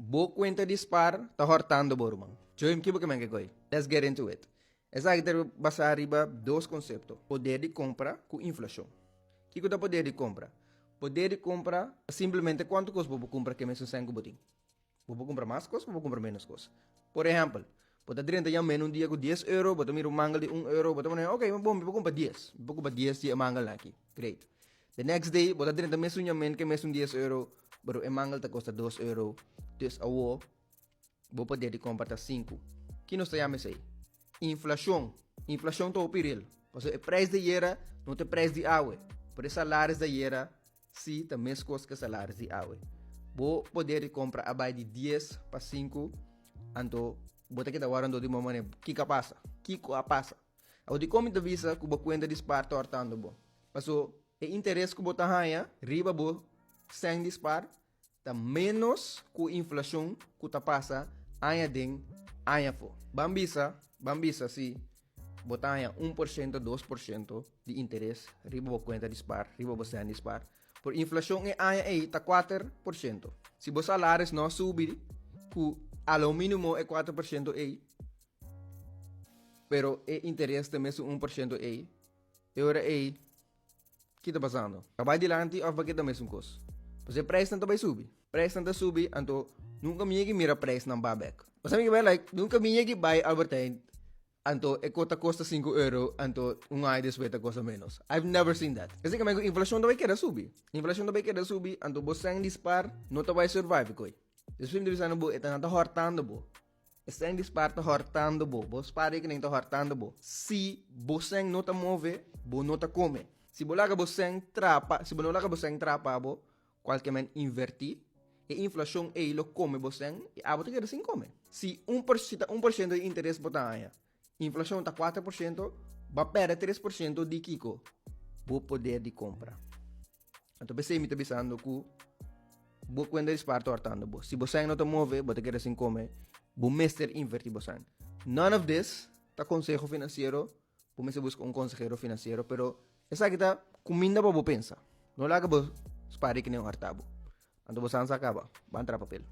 Bo kuenta di spar ta hòrtando bo, ruman. Join ki bo ke men ke koi. Let's get into it. Esaki ta basá riba dos konsepto, poder di kompra ku inflashon. Kiko ta poder di kompra? Poder di kompra ta simplemente kuantu kos bo por kumpra ku e mesun sèn ku bo tin. Bo por kumpra mas kos, bo por kumpra ménos kos. Por ehèmpel, bo ta drenta Yameno un dia ku 10 euro, bo ta mira un mangel di 1 euro, bo ta pone, "Ok, bon, mi por kumpra 10. Mi por kumpra 10 di e mangelnan aki." Great. The next day, bo ta drenta mesun Yamen ku e mesun 10 euro, pero e mangel ta kosta 2 euro. Dus awor, bo poder di kompra ta 5. Ki nos ta yama esei? Inflashon. Inflashon ta hopi real. Pasobra e preis di ayera no ta e preis di awe. Pero e salaris di ayera si ta meskos ku e salaris di awe. Bo poder di kompra a bai di 10 pa 5, anto bo ta keda wòrdu di bo manera, "Kiko a pasa? Kiko a pasa?" Awor, dikon mi ta bisa ku bo kuenta di spar ta hòrtando bo? Paso e interes ku bo ta haña riba bo sèn di spar ta ménos ku inflashon ku ta pasa aña den aña afó. Ban bisa si bo ta haña 1%, 2% di interes riba bo kuenta di spar, riba bo sèn di spar. Pero inflashon e aña ei ta 4%. Si bo salaris no subi ku a lo mínimo e 4% ei, pero e interes ta mesun 1% ei, e ora ei, kiko ta pasando? A bai dilanti òf bai keda mesun kos? Pasobra e preisnan ta bai subi. Preisnan ta subi, anto nunka mi yega mira preisnan baha bèk. Bo sa mi ke bai like, nunka mi yega bai Albert Heijn, anto e kos ta kosta 5 euro, anto un aña despues ta kosta ménos. I've never seen that. Esei ke men ku inflashon ta bai keda subi. Inflashon ta bai keda subi, anto bo sèn di spar no ta bai survive koi. Despues mi ta bisando bo, e ta nan ta hòrtando bo. E sèn di spar ta hòrtando bo. Bo spaarrekening ta hòrtando bo. Si bo sèn no ta move, bo no ta kome. Si bo laga bo sèn trapa, si bo no laga bo sèn trapa bo, kualke men invertí, e inflashon ei lo kome bo sèn i abo ta keda sin kome. Si un por si ta 1% di interes bo ta haña, inflashon ta 4%, bo a pèrdè 3% di kiko? Bo poder di kompra. Anto p'esei mi ta bisando ku bo kuenta di spar ta hòrtando bo. Si bo sèn no ta move, bo ta keda sin kome, bo mester invertí bo sèn. None of this ta konseho finansiero, bo mester buska un konsehero finansiero, pero esaki ta kuminda pa bo pensa. No laga bo spaarrekening hòrta bo. Anto bo san sa kaba, ban traha papel.